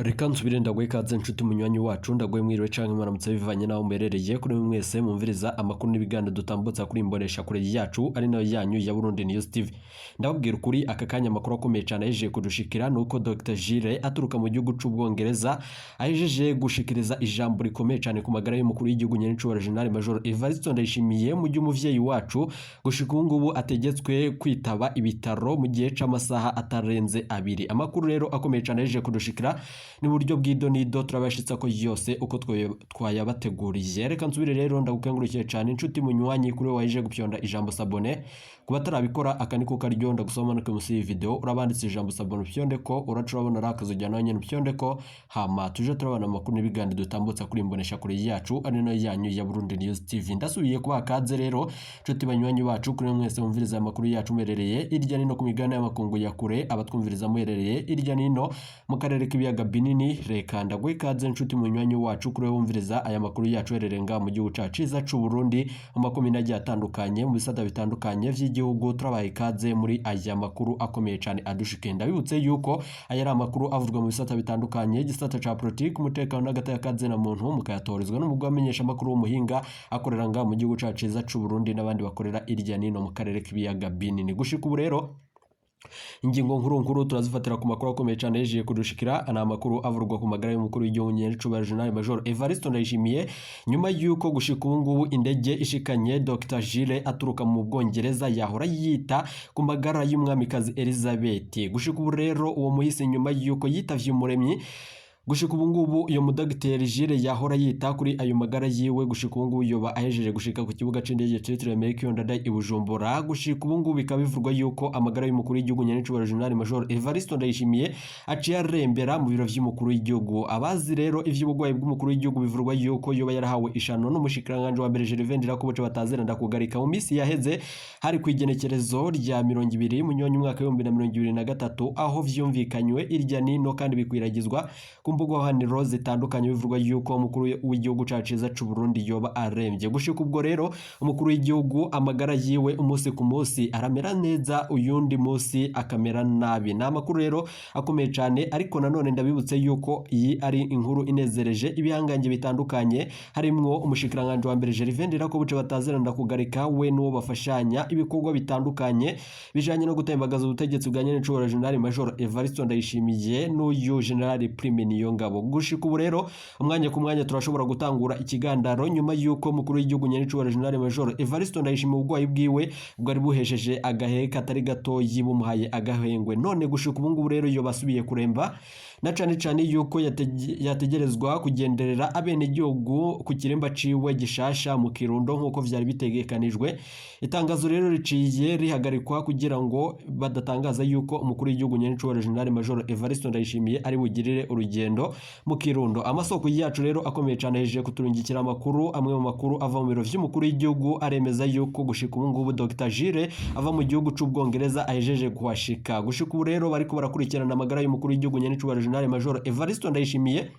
Reka nsubire ndaguhe ikaze, nshuti munywanyi wacu. Ndaguhe mwiriwe canke mwaramutse, bivanye n'aho muherereye. Kuri mwe mwese mumviriza amakuru n'ibiganiro dutambutsa kuri imbonesha kure yacu, ari nayo yanyu ya Burundi News TV, ndababwira ukuri, aka kanya amakuru akomeye cyane ahejeje kudushikira nuko Dr Gilles aturuka mu gihugu c'Ubwongereza ahejeje gushikiriza ijambo rikomeye cyane ku magara y'umukuru w'igihugu, nyenicubahiro General Major Evariste Ndayishimiye, mu gihe umuvyeyi wacu gushika ubu ngubu ategetswe kwitaba ibitaro mu gihe c'amasaha atarenze 2. Amakuru rero akomeye cyane ahejeje kudushikira ni buryo bw'idonido, turabashitsa ko yose uko twayabateguriye. Reka nsubire rero ndagukengurukiye cyane, inshuti munywanyi, kuri wowe wahejeje gupyonda ijambo s'abonner. Ku batarabikora, aka niko karyo ndagusaba, manuke munsi y'iyi video, urabanditse ijambo s'abonner, upyonde ko uraca urabona ari akazu nawe nyene, upyonde ko, hama tuje turabona amakuru n'ibiganiro dutambutsa kuri imbonesha kure yacu, ari nayo yanyu ya Burundi News TV. Ndasubiye kubaha kaze rero, nshuti banywanyi bacu, kuri mwese mumviriza amakuru yacu muherereye irya nino ku migabane y'amakungu ya kure, abatwumviriza muherereye irya nino mu karere k'ibiyaga binini. Reka ndaguhe ikaze, nshuti munywanyi wacu, kuri wowe wumviriza aya makuru yacu uherereye ngaha mu gihugu cacu ciza c'u Burundi, mu makomine agiye atandukanye, mu bisata bitandukanye vy'igihugu. Turabaha ikaze muri aya makuru akomeye cyane adushikiye. Ndabibutse yuko aya ari amakuru avurwa mu bisata bitandukanye, igisata ca politiki, umutekano n'agateka na muntu, mukayatorezwa n'umugwi wamenyesha amakuru w'umuhinga akorera ngaha mu gihugu cacu ciza c'u Burundi n'abandi bakorera irya nino mu karere k'ibiyaga binini. Gushika ubu rero, ingingo nkuru nkuru turazifatira ku makuru akomeye cyane yejiye kudushikira. Ni amakuru avurwa ku magara y'umukuru w'igihugu, nyenicubahiro General Major Evariste Ndayishimiye, nyuma y'uko gushika ubu ngubu indege ishikanye Dr Gilles aturuka mu Bwongereza yahora yita ku magara y'umwamikazi Elizabeth. Gushika ubu rero, uwo muhisi, nyuma y'uko yitavye Umuremyi, gushika ubu ngubu uyo mudogiteri Gilles yahora yita kuri ayo magara yiwe, gushika ubu ngubu yoba ahejeje gushika ku kibuga c'indege citiriwe Melchior Ndadaye i Bujumbura. Gushika ubu ngubu bikaba bivugwa yuko amagara y'umukuru w'igihugu, nyenicubahiro General Major Evariste Ndayishimiye, aciye arembera mu biro vy'umukuru w'igihugu. Abazi rero ivy'ubugwayi bw'umukuru w'igihugu, bivugwa yuko yoba yarahawe ishano n'umushikiranganje wa mbere Gervais Ndirakobuca batazira ndakugarika. Mu misi yaheze, hari ku igenekerezo rya 20 Munyonyo umwaka w'2023, aho vyumvikanywe irya nino kandi bikwiragizwa ku mbuga nkoranyambaga zitandukanye, bivugwa yuko umukuru w'igihugu cacu ciza c'u Burundi yoba aremvye. Gushika ubwo rero, umukuru w'igihugu amagara yiwe umunsi ku munsi aramera neza, uyundi munsi akamera nabi. Ni amakuru rero akomeye cane, ariko nanone ndabibutse yuko iyi ari inkuru inezereje ibihangange bitandukanye, harimwo umushikiranganje wa mbere Gervais Ndirakobuca batazira ndakugarika, we n'uwo bafashanya ibikorwa bitandukanye bijanye no gutembagaza ubutegetsi bwa nyenicubahiro General Major Evariste Ndayishimiye, n'uyu General Prime Niyongabo. Gushika ubu rero, umwanya ku mwanya turashobora gutangura ikigandaro, nyuma y'uko umukuru w'igihugu, nyenicubahiro General Major Evariste Ndayishimiye, ubugwayi bwiwe bwari buhesheje agahe katari gatoyi bumuhaye agahengwe. None gushika ubu ngubu rero iyo basubiye kuremba, na cane cane yuko yategerezwa kugenderera abenegihugu ku kiremba ciwe gishasha mu Kirundo nk'uko vyari bitegekanijwe. Itangazo rero riciye rihagarikwa kugira ngo badatangaza yuko umukuru w'igihugu, nyenicubahiro General Major Evariste Ndayishimiye, ari bugirire urugendo mu Kirundo. Amasoko yacu rero akomeye cyane ahejeje kuturungikira amakuru. Amwe mu makuru ava mu biro vy'umukuru w'igihugu aremeza yuko gushika ubu ngubu Dr Gilles ava mu gihugu c'Ubwongereza ahejeje kuhashika. Gushika ubu rero bariko barakurikirana amagara y'umukuru w'igihugu, nyenicubahiro General Major Evariste Ndayishimiye.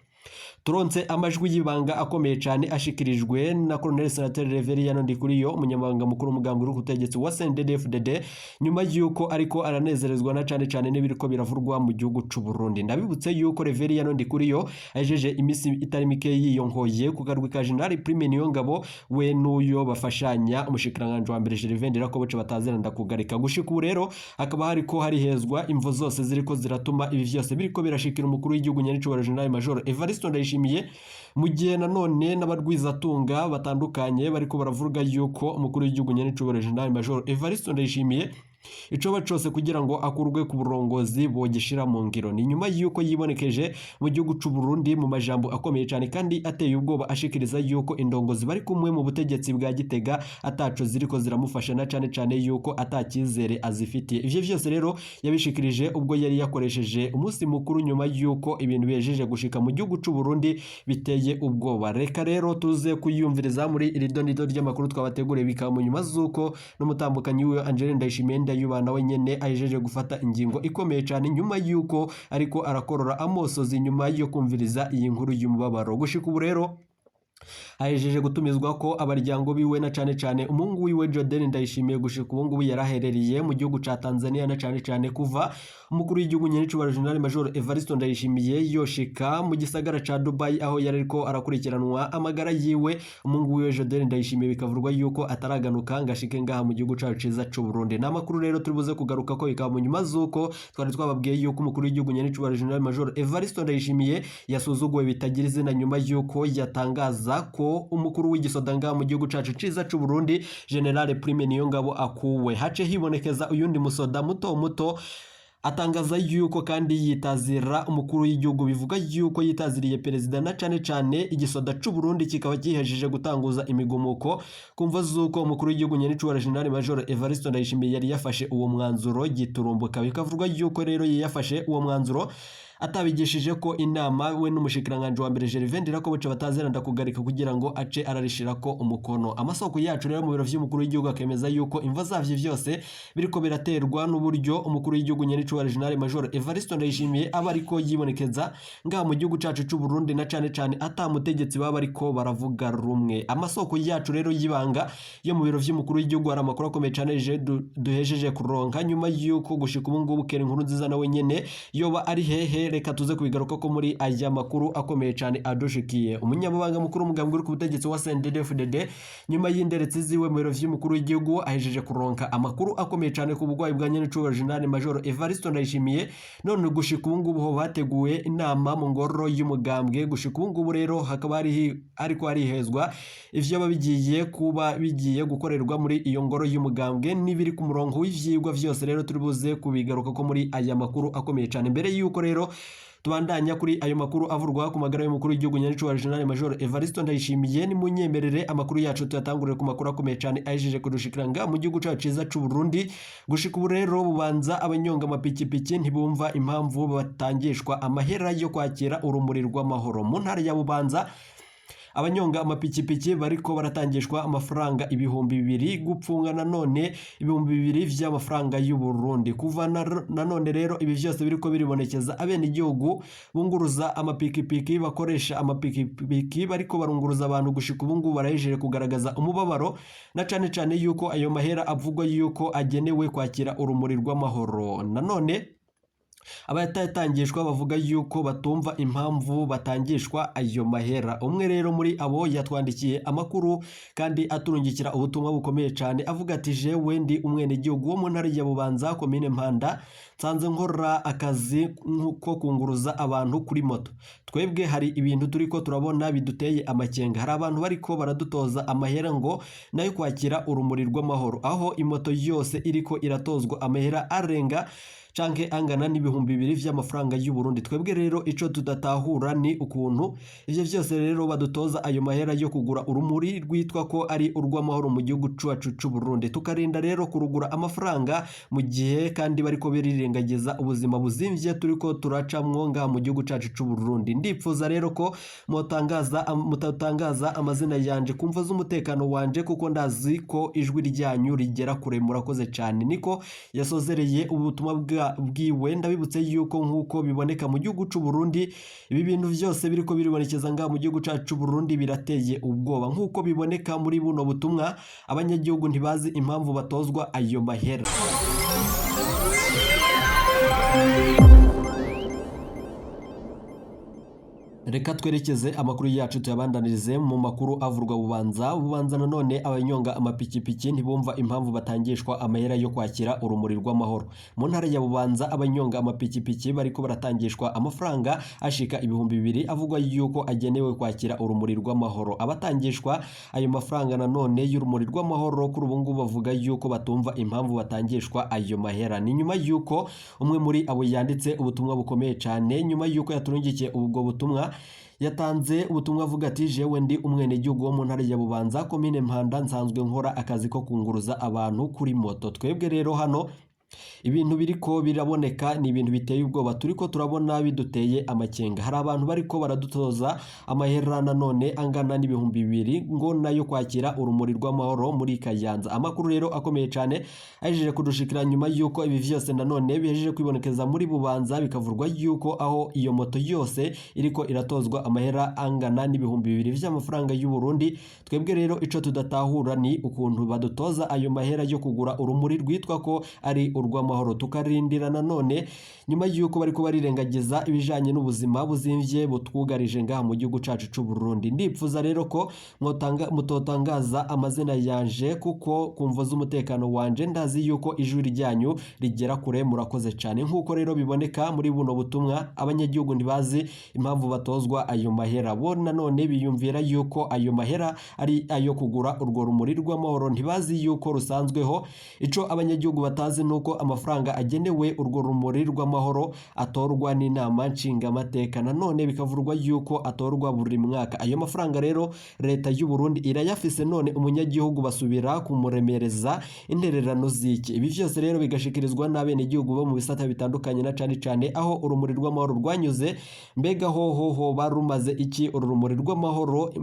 Turonse amajwi y'ibanga akomeye cyane ashikirijwe na Colonel Senateri Reverien Ndikuriyo, umunyamabanga mukuru w'umugambi uri ku butegetsi wa CNDD-FDD, nyuma y'uko ariko aranezerezwa na cane cane n'ibiriko biravurwa mu gihugu c'u Burundi. Ndabibutse yuko Reverien Ndikuriyo ahejeje imisi itari mike yiyonkoye ku karwi ka General Prime Niyongabo, we n'uyo bafashanya, umushikiranganje wa mbere Gervais Ndirakobuca batazira ndakugarika. Gushika ubu rero hakaba hariko harihezwa imvo zose ziriko ziratuma ibi vyose biriko birashikira umukuru w'igihugu, nyenicubahiro General Major Evariste Ndayishimiye, mu gihe nanone n'abarwizatunga batandukanye bariko baravuga yuko umukuru w'igihugu, nyenicubahiro General Major Evariste Ndayishimiye, icoba cose kugira ngo akurwe ku burongozi bogishira mu ngiro. Ni nyuma yuko yibonekeje mu gihugu c'u Burundi mu majambo akomeye cyane kandi ateye ubwoba, ashikiriza yuko indongozi bari kumwe mu butegetsi bwa Gitega ataco ziriko ziramufasha, na cane cane yuko atakizere azifitiye. Ivyo vyose rero yabishikirije ubwo yari yakoresheje umunsi mukuru, nyuma yuko ibintu bihejeje gushika mu gihugu c'u Burundi biteye ubwoba. Reka rero tuze kuyumviriza muri iri donido ry'amakuru twabateguriye. Bikaba mu nyuma z'uko n'umutambukanyi wiwe Angeline Ndayishimiye Ndayubaha nawe nyene ahejeje gufata ingingo ikomeye cyane, nyuma yuko ariko arakorora amosozi nyuma yo kumviriza iyi nkuru y'umubabaro. Gushika ubu rero, Ahejeje gutumizwa ko abaryango biwe na cane cane umuhungu wiwe Jordan Ndayishimiye. Gushika ubu ngubu yaraherereye mu gihugu ca Tanzania, na cane cane kuva umukuru w'igihugu nyenicubahiro General Major Evariste Ndayishimiye yoshika mu gisagara ca Dubai, aho yari ariko arakurikiranwa amagara yiwe. Umuhungu wiwe Jordan Ndayishimiye bikavurwa yuko ataraganuka ngo ashike ngaha mu gihugu cacu ciza c'u Burundi. Ni amakuru rero turi buze kugaruka ko bikaba mu nyuma z'uko twari twababwiye yuko umukuru w'igihugu nyenicubahiro General Major Evariste Ndayishimiye yasuzuguwe bitagira izina, nyuma yuko yatangaza ko umukuru w'igisoda ngaha mu gihugu cacu ciza c'u Burundi, General Prime Niyongabo, akuwe. Hace hibonekeza uyundi musoda muto muto atangaza yuko kandi yitazira umukuru w'igihugu, bivuga yuko yitaziriye perezida, na cane cane igisoda c'u Burundi kikaba gihejeje gutanguza imigumuko kumva z'uko umukuru w'igihugu nyenicubahiro General Major Evariste Ndayishimiye yari yafashe uwo mwanzuro giturumbuka. Bikavugwa yuko rero yafashe uwo mwanzuro atabigishije ko inama we n'umushikiranganje wa mbere Gervais Ndirakobuca batazera ndakugarika kugira ngo ace ararishirako umukono. Amasoko yacu rero mu biro vy'umukuru w'igihugu akemeza yuko imva zavyo vyose biriko biraterwa n'uburyo umukuru w'igihugu nyenicubahiro General Major Evariste Ndayishimiye aba ariko yibonekeza ngaha mu gihugu cacu c'u Burundi, na cane cane atamutegetsi baba ariko baravuga rumwe. Amasoko yacu rero y'ibanga yo mu biro vy'umukuru w'igihugu, hari amakuru akomeye cane je duhejeje kuronka nyuma yuko gushika ubu ngubu Kera Inkuru Nziza nawe nyene yoba ari hehe. Reka tuze kubigaruka ko muri aya makuru akomeye cane adushikiye. Umunyamabanga mukuru w'umugambwe uri ku butegetsi wa CNDD-FDD, nyuma y'inderetsi ziwe mu biro vy'umukuru w'igihugu, ahejeje kuronka amakuru akomeye cane ku bugwayi bwa nyenicubahiro General Major Evariste Ndayishimiye. None gushika ubu ngubu ho bateguye inama mu ngoro y'umugambwe. Gushika ubu ngubu rero hakaba hari ariko harihezwa ivyo bigiye kuba bigiye gukorerwa muri iyo ngoro y'umugambwe n'ibiri ku murongo w'ivyigwa vyose. Rero turi buze kubigaruka ko muri aya makuru akomeye cane. Mbere yuko rero tubandanya kuri ayo makuru avurwa ku magara y'umukuru w'igihugu nyenicubahiro General Major Evariste Ndayishimiye, nimunyemerere amakuru yacu tuyatangurire ku makuru akomeye cane ahejeje kudushikiranga mu gihugu cacu ciza c'u Burundi. Gushika ubu rero bubanza abanyonga amapikipiki ntibumva impamvu batangishwa amahera yo kwakira urumuri rw'amahoro. Mu ntara ya Bubanza, abanyonga amapikipiki bariko baratangishwa amafaranga 2000, gupfunga nanone 2000 vy'amafaranga y'u Burundi. Kuva nanone rero ibi vyose biriko biribonekeza, abene igihugu bunguruza amapikipiki, bakoresha amapikipiki bariko barunguruza abantu, gushika ubu ngubu barahejeje kugaragaza umubabaro, na cane cane yuko ayo mahera avugwa yuko agenewe kwakira urumuri rw'amahoro. Nanone abatangishwa bavuga yuko batumva impamvu batangishwa ayo mahera. Umwe rero muri abo yatwandikiye amakuru kandi aturungikira ubutumwa bukomeye cyane, avuga ati: "Jewe ndi umwenegihugu wo mu ntara ya Bubanza, komine Mpanda, nsanze nkora akazi ko kunguruza abantu kuri moto. Twebwe hari ibintu turiko turabona biduteye amakenga. Hari abantu bariko baradutoza amahera ngo nayo kwakira urumuri rw'amahoro, aho imoto yose iriko iratozwa amahera arenga canke angana n'2000 vy'amafaranga y'u Burundi. Twebwe rero ico tudatahura ni ukuntu ivyo vyose rero badutoza ayo mahera yo kugura urumuri rwitwa ko ari urw'amahoro mu gihugu cacu c'u Burundi, tukarinda rero kurugura amafaranga, mu gihe kandi bariko birirengagiza ubuzima buzimvye turiko turacamwo ngaha mu gihugu cacu c'u Burundi. Ndipfuza rero ko mutangaza mutatangaza amazina yanje kumva z'umutekano wanje, kuko ndazi ko ijwi ryanyu rigera kure. Murakoze cane." Niko yasozereye ubutumwa bwiwe. Ndabibutse yuko nk'uko biboneka mu gihugu c'u Burundi, ibi bintu vyose biriko biribonekeza ngaha mu gihugu cacu c'u Burundi birateye ubwoba. Nk'uko biboneka muri buno butumwa, abanyagihugu ntibazi impamvu batozwa ayo mahera. Reka twerekeze amakuru yacu tuyabandanirize mu makuru avurwa Bubanza. Bubanza nanone abanyonga amapikipiki ntibumva impamvu batangishwa amahera yo kwakira urumuri rw'amahoro. Mu ntara ya Bubanza, abanyonga amapikipiki bariko baratangishwa amafaranga ashika 2000 avugwa yuko agenewe kwakira urumuri rw'amahoro. Abatangishwa ayo mafaranga nanone y'urumuri rw'amahoro kuri ubu ngubu bavuga yuko batumva impamvu batangishwa ayo mahera. Ni nyuma yuko umwe muri abo yanditse ubutumwa bukomeye cyane. Nyuma yuko yaturungikiye ubwo butumwa, yatanze ubutumwa avuga ati: "Jewe ndi umwenegihugu wo mu ntara ya Bubanza, komine Mpanda, nsanzwe nkora akazi ko kunguruza abantu kuri moto. Twebwe rero hano Ibintu biriko biraboneka ni ibintu biteye ubwoba, turiko turabona biduteye amakenga. Hari abantu bariko baradutoza amahera nanone angana n'2000 ngo nayo kwakira urumuri rw'amahoro muri Kayanza. Amakuru rero akomeye cane ahejeje kudushikira nyuma yuko ibi vyose nanone bihejeje kwibonekeza muri Bubanza, bikavurwa yuko aho iyo moto yose iriko iratozwa amahera angana n'2000 vy'amafaranga y'u Burundi. Twebwe rero ico tudatahura ni ukuntu badutoza ayo mahera yo kugura urumuri rwitwa ko ari urw'amahoro, tukarindira nanone nyuma yuko bariko barirengagiza ibijanye n'ubuzima buzimvye butwugarije ngaha mu gihugu cacu c'u Burundi. Ndipfuza rero ko mutotangaza amazina yanje kuko kumvo z'umutekano wanje, ndazi yuko ijwi ryanyu rigera kure, murakoze cane. Nk'uko rero biboneka muri buno butumwa, abanyagihugu ntibazi impamvu batozwa ayo mahera. Bo nanone biyumvira yuko ayo mahera ari ayo kugura urwo rumuri rw'amahoro, ntibazi yuko rusanzweho. Ico abanyagihugu batazi nuko amafaranga agenewe urwo rumuri rw'amahoro atorwa n'inama nshingamateka, nanone bikavurwa yuko atorwa buri mwaka. Ayo mafaranga rero leta y'u Burundi irayafise, none umunyagihugu basubira kumuremereza intererano ziki? Ibi vyose rero bigashikirizwa n'abenegihugu bo mu bisata bitandukanye, na cane cane aho urumuri rw'amahoro rwanyuze. Mbega hohoho barumaze iki uru rumuri rw'amahoro?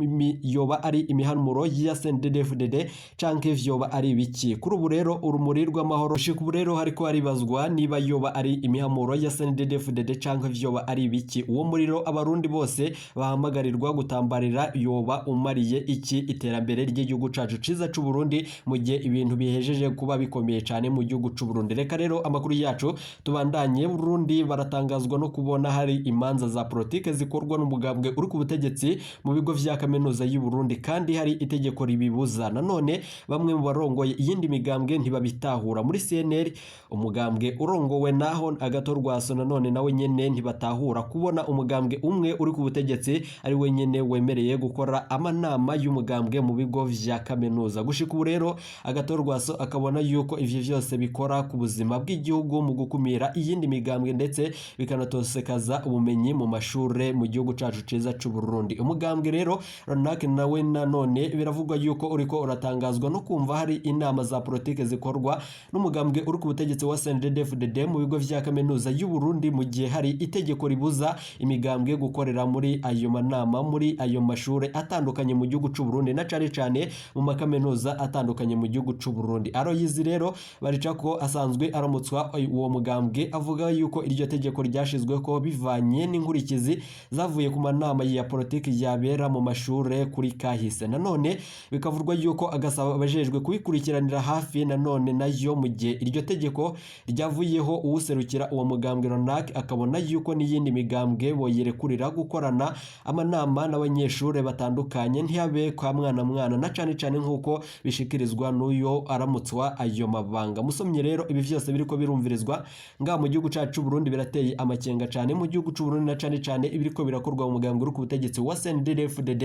Yoba ari imihanuro ya CNDD-FDD canke vyoba ari ibiki? Kuri ubu rero urumuri rw'amahoro, gushika ubu rero hariko haribazwa niba yoba ari imihamuro ya CNDD-FDD canke vyoba ari ibiki. Uwo muriro abarundi bose bahamagarirwa gutambarira yoba umariye iki iterambere ry'igihugu cacu ciza c'u Burundi, mu gihe ibintu bihejeje kuba bikomeye cane mu gihugu c'u Burundi? Reka rero amakuru yacu tubandanye. Burundi baratangazwa no kubona hari imanza za politike zikorwa n'umugambwe uri ku butegetsi mu bigo vya kaminuza y'u Burundi, kandi hari itegeko ribibuza. Nanone bamwe mu barongoye iyindi migambwe ntibabitahura. Muri CNL, umugambwe urongowe naho Agathon Rwasa, nanone nawe nyene ntibatahura kubona umugambwe umwe uri ku butegetsi ari we nyene wemereye gukora amanama y'umugambwe mu bigo vya kaminuza. Gushika ubu rero Agathon Rwasa akabona yuko ivyo vyose bikora ku buzima bw'igihugu mu gukumira iyindi migambwe, ndetse bikanatosekaza ubumenyi mu mashure mu gihugu cacu ciza c'u Burundi. Umugambwe rero Ronak nawe nanone biravugwa yuko uriko uratangazwa no kumva hari inama za politike zikorwa n'umugambwe uri ku butegetsi wa CNDD-FDD mu bigo vya kaminuza y'u Burundi, mu gihe hari itegeko ribuza imigambwe gukorera muri ayo manama muri ayo mashure atandukanye mu gihugu c'u Burundi, na cane cane mu makaminuza atandukanye mu gihugu c'u Burundi. Aloyizi rero barica ko asanzwe aramutswa uwo mugambwe, avuga yuko iryo tegeko ryashizweko bivanye n'inkurikizi zavuye ku manama ya politiki yabera mu mashure kuri kahise. Nanone bikavurwa yuko agasaba abajejwe kubikurikiranira hafi. Nanone nayo mu gihe iryo tegeko ryavuyeho, uwuserukira uwo mugambwe Ronak akabona yuko n'iyindi migambwe boyirekurira gukorana amanama n'abanyeshure batandukanye, ntihabe kwa mwana mwana, na cane cane nk'uko bishikirizwa n'uyo aramutswa ayo mabanga. Musomye rero ibi vyose biriko birumvirizwa ngaha mu gihugu cacu c'u Burundi, birateye amakenga cane mu gihugu c'u Burundi, na cane cane ibiriko birakorwa mu mugambwe uri ku butegetsi wa CNDD-FDD.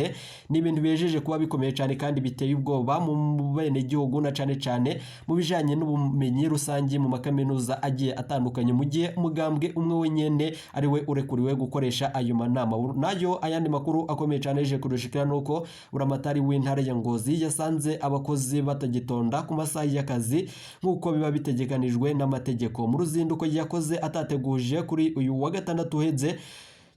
Ni ibintu bihejeje kuba bikomeye cane kandi biteye ubwoba mu bene gihugu, na cane cane mu bijanye n'ubumenyi rusange mu makaminuza agiye atandukanye, mu gihe umugambwe umwe wenyene ari we urekuriwe gukoresha ayo manama. Nayo ayandi makuru akomeye cane yaje kudushikira nuko buramatari w'intara ya Ngozi yasanze abakozi batagitonda ku masaha y'akazi nk'uko biba bitegekanijwe n'amategeko. Mu ruzinduko yakoze atateguje kuri uyu wa gatandatu uheze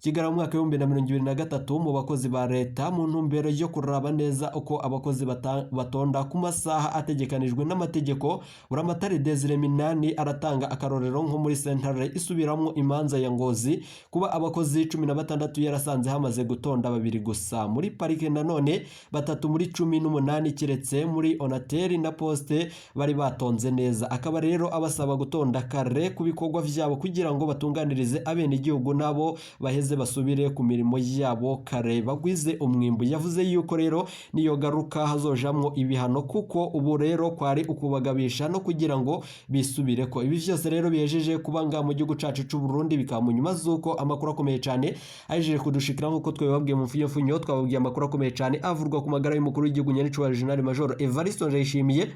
Kigarama mu mwaka w'2023 mu bakozi ba leta, mu ntumbero yo kuraba neza uko abakozi batonda ku masaha ategekanijwe n'amategeko, Buramatari Desire Minani aratanga akarorero nko muri sentare isubiramwo imanza ya Ngozi, kuba abakozi 16 yarasanze hamaze gutonda babiri gusa. Muri parike nanone batatu muri 18, kiretse muri Onateri na Poste bari batonze neza. Akaba rero abasaba gutonda kare ku bikorwa vyabo kugira ngo batunganirize abenegihugu, nabo baheze basubire ku mirimo yabo kare bagwize umwimbu. Yavuze yuko rero niyo garuka hazojamwo ibihano, kuko ubu rero kwari ukubagabisha no kugira ngo bisubireko. Ibi vyose rero bihejeje kuba nga mu gihugu cacu c'u Burundi, bikaba mu nyuma z'uko amakuru akomeye cane ahejeje kudushikira nk'uko twabibabwiye mu mfunyofunyo. Twababwiye amakuru akomeye cane avurwa ku magara y'umukuru w'igihugu nyenicubahiro General Major Evariste Ndayishimiye.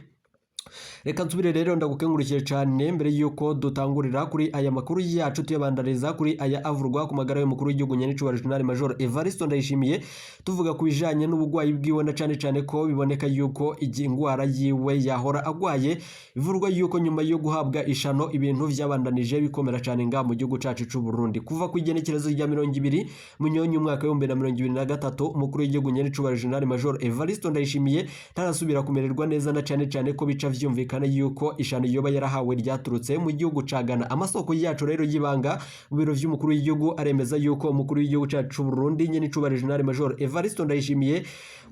Reka nsubire rero ndagukengurukire cyane mbere yuko dutangurira kuri aya makuru yacu, tuyabandariza kuri aya avurwa ku magara y'umukuru w'igihugu nyenicubahiro General Major Evariste Ndayishimiye, tuvuga ku bijanye n'ubugwayi bwiwe, na cane cane ko biboneka yuko ingwara yiwe yahora agwaye ivurwa yuko nyuma yo guhabwa ishano ibintu vyabandanije bikomera cane nga mu gihugu cacu c'u Burundi. Kuva ku igenekerezo rya 20 Munyonyi umwaka w'2023, umukuru w'igihugu nyenicubahiro General Major Evariste Ndayishimiye ntarasubira kumererwa neza, na cane cane ko bica vyumvikana yuko ishano yoba yarahawe ryaturutse mu gihugu ca Ghana. Amasoko yacu rero y'ibanga mu biro vy'umukuru w'igihugu aremeza yuko umukuru w'igihugu cacu c'u Burundi nyenicubahiro General Major Evariste Ndayishimiye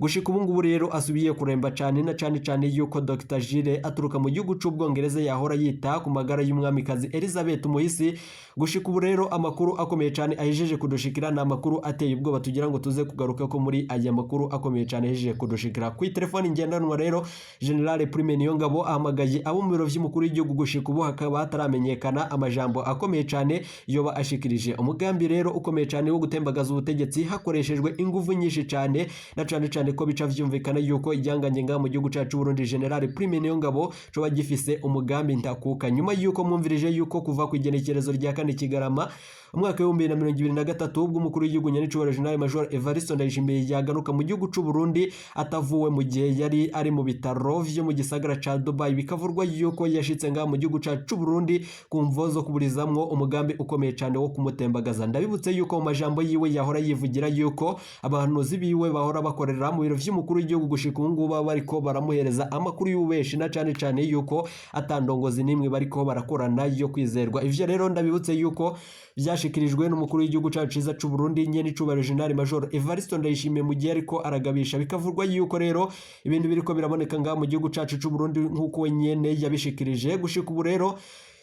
gushika ubu ngubu rero asubiye kuremba cane, na cane cane yuko Dr Gilles aturuka mu gihugu c'Ubwongereza yahora yita ku magara y'umwamikazi Elizabeth Umuhisi. Gushika ubu rero amakuru akomeye cane ahejeje kudushikira ni amakuru ateye ubwoba, tugira ngo tuze kugaruka ko muri aya makuru akomeye cane ahejeje kudushikira kuri telefoni ngendanwa. Rero General Prime Niyongabo ahamagaye abo mu biro vy'umukuru w'igihugu. Gushika ubu hakaba hataramenyekana amajambo akomeye cane yoba ashikirije. Umugambi rero ukomeye cane wo gutembagaza ubutegetsi hakoreshejwe inguvu nyinshi cane, na cane cane ko bica vyumvikana yuko iryanganye ngaha mu gihugu cacu Burundi General Prime Niyongabo coba gifise umugambi ntakuka, nyuma yuko mwumvirije yuko kuva ku igenekerezo rya 4 Kigarama umwaka w'2023, ubwo umukuru w'igihugu nyenicubahiro General Major Evariste Ndayishimiye yagaruka mu gihugu c'u Burundi atavuwe mu gihe yari ari mu bitaro vyo mu gisagara ca Dubai, bikavurwa yuko yashitse ngaha mu gihugu cacu c'u Burundi ku mvo zo kuburizamwo umugambi ukomeye cane wo kumutembagaza. Ndabibutse yuko mu majambo yiwe yahora yivugira yuko abahanuzi biwe bahora bakorera mu biro vy'umukuru w'igihugu gushika ubu ngubu bariko baramuhereza amakuru y'ububeshi, na cane cane yuko atandongozi n'imwe bariko barakorana yo kwizerwa. Ivyo rero ndabibutse yuko vyashikirijwe n'umukuru w'igihugu cacu ciza c'u Burundi nyenicubahiro General Major Evariste Ndayishimiye mu gihe ariko aragabisha. Bikavurwa yuko rero ibintu biriko biraboneka ngaha mu gihugu cacu c'u Burundi nk'uko we nyene yabishikirije. Gushika ubu rero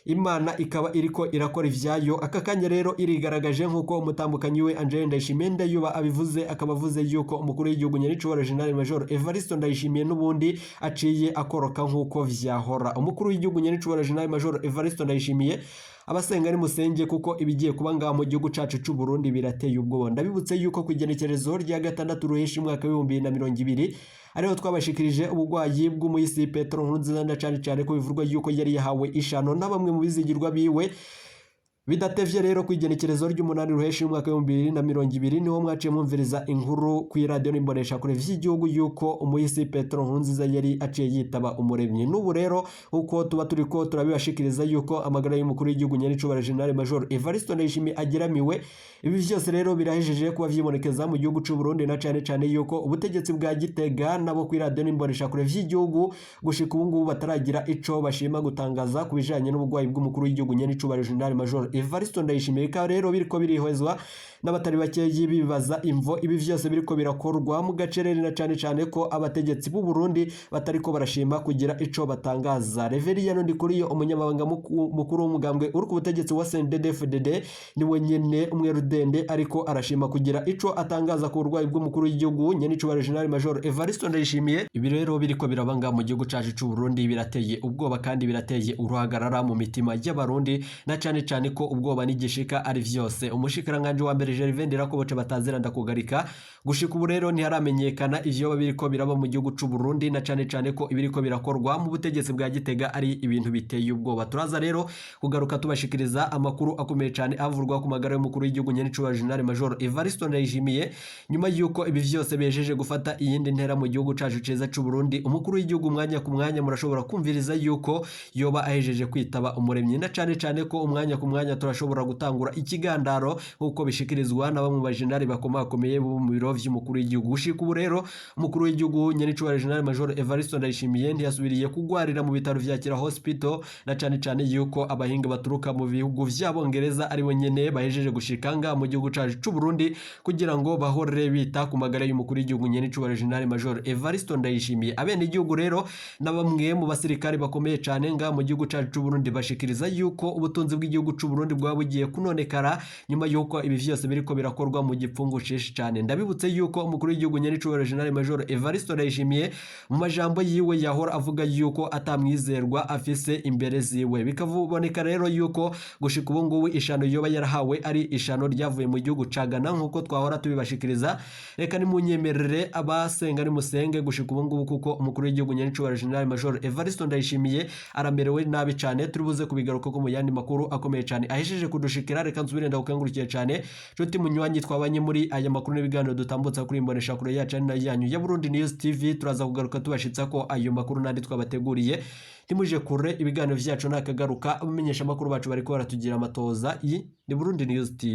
Imana ikaba iriko irakora ivyayo aka kanya rero irigaragaje, nk'uko umutambukanyi we Angel Ndayishimiye Ndayuba abivuze, akaba avuze yuko umukuru w'igihugu nyenicubahiro General Major Evariste Ndayishimiye n'ubundi aciye akoroka nk'uko vyahora. Umukuru w'igihugu nyenicubahiro General Major Evariste Ndayishimiye, abasenga ari musenge, kuko ibigiye kuba ngaha mu gihugu cacu c'u Burundi birateye ubwoba. Ndabibutse yuko ku igenekerezo rya 6 Ruheshi umwaka w'2020 ariho twabashikirije ubugwayi bw'umuyisi Petero Nkurunziza, na cane cane ko bivurwa yuko yari yahawe ishano na bamwe mu bizigirwa biwe. Bidatevye rero, ku igenekerezo ry'umunani Ruheshi umwaka w'2020 niho mwaciye mwumviriza inkuru ku iradiyo n'imbonesha kure vy'igihugu yuko umuyisi Petero Nkurunziza yari aciye yitaba Umuremyi. N'ubu rero uko tuba turiko turabibashikiriza yuko amagara y'umukuru w'igihugu nyenicubahiro General Major Evariste Ndayishimiye ageramiwe. Ibi vyose rero birahejeje kuba vyibonekeza mu gihugu c'u Burundi, na cane cane yuko ubutegetsi bwa Gitega nabo ku iradiyo n'imbonesha kure vy'igihugu gushika ubu ngubu bataragira ico bashima gutangaza ku bijanye n'ubugwayi bw'umukuru w'igihugu nyenicubahiro General Major Evariste Ndayishimiye. Bikaba rero biriko birihwezwa n'abatari bakeyi, bibaza imvo ibi vyose biriko birakorwa mu gacerere, na cane cane ko abategetsi b'u Burundi batariko barashima kugira ico batangaza. Reverien Ndikuriyo, umunyamabanga mukuru w'umugambwe uri ku butegetsi wa CNDD-FDD, niwe nyene umwerudende ariko arashima kugira ico atangaza ku burwayi bw'umukuru w'igihugu nyenicubahiro General Major Evariste Ndayishimiye. Ibi rero biriko birabanga mu gihugu cacu c'u Burundi birateye ubwoba kandi birateye uruhagarara mu mitima y'Abarundi, na cane cane ko ubwoba n'igishika ari vyose. Umushikiranganje wa mbere Gervais Ndirakoboce batazira ndakugarika, gushika ubu rero ntiharamenyekana ivyo biriko biraba mu gihugu c'u Burundi, na cane cane ko ibiriko birakorwa mu butegetsi bwa Gitega ari ibintu biteye ubwoba. Turaza rero kugaruka tubashikiriza amakuru akomeye cane avurwa ku magara y'umukuru w'igihugu nyenicubahiro General Major Evariste Ndayishimiye, nyuma yuko ibi vyose bejeje gufata iyindi ntera mu gihugu cacu ciza c'u Burundi. Umukuru w'igihugu umwanya ku mwanya murashobora kumviriza yuko yoba ahejeje kwitaba Umuremyi, na cane cane ko umwanya ku mwanya turashobora gutangura ikigandaro nk'uko bishikirizwa na bamwe mu bajenerali bakomakomeye bo mu biro vy'umukuru w'igihugu. Gushika ubu rero umukuru w'igihugu nyenicubahiro General Major Evariste Ndayishimiye ntiyasubiriye kugwarira mu bitaro vya Kira Hospital, na cane cane yuko abahinga baturuka mu bihugu vy'Abongereza ari bo nyene bahejeje gushika ngaha mu gihugu cacu c'u Burundi kugira ngo bahore bita ku magara y'umukuru w'igihugu nyenicubahiro General Major Evariste Ndayishimiye. Abene igihugu rero na bamwe mu basirikare bakomeye cane ngaha mu gihugu cacu c'u Burundi bashikiriza yuko ubutunzi bw'igihugu c'u Burundi Burundi bwaba bugiye kunonekara nyuma yuko ibi vyose biriko birakorwa mu gipfungu cinshi cane. Ndabibutse yuko umukuru w'igihugu nyenicubahiro General Major Evariste Ndayishimiye mu majambo yiwe yahora avuga yuko atamwizerwa afise imbere ziwe, bikaboneka rero yuko gushika ubu ngubu ishano yoba yarahawe ari ishano ryavuye mu gihugu ca Ghana nkuko twahora tubibashikiriza. Reka nimunyemerere, abasenga nimusenge gushika ubu ngubu, kuko umukuru w'igihugu nyenicubahiro General Major Evariste Ndayishimiye aramerewe nabi cane. Turi buze kubigaruka ko mu yandi makuru akomeye cane ahejeje kudushikira. Reka nsubire ndagukengurukiye cane, nshuti munywanyi twabanye muri aya makuru n'ibiganiro dutambutsa kuri imbonesha kure yacu ari nayo yanyu ya Burundi News TV. Turaza kugaruka tubashitsa ko ayo makuru n'andi twabateguriye. Ntimuje kure, ibiganiro vyacu nakagaruka. Abamenyesha amakuru bacu bariko baratugira amatoza. Iyi ni Burundi News TV.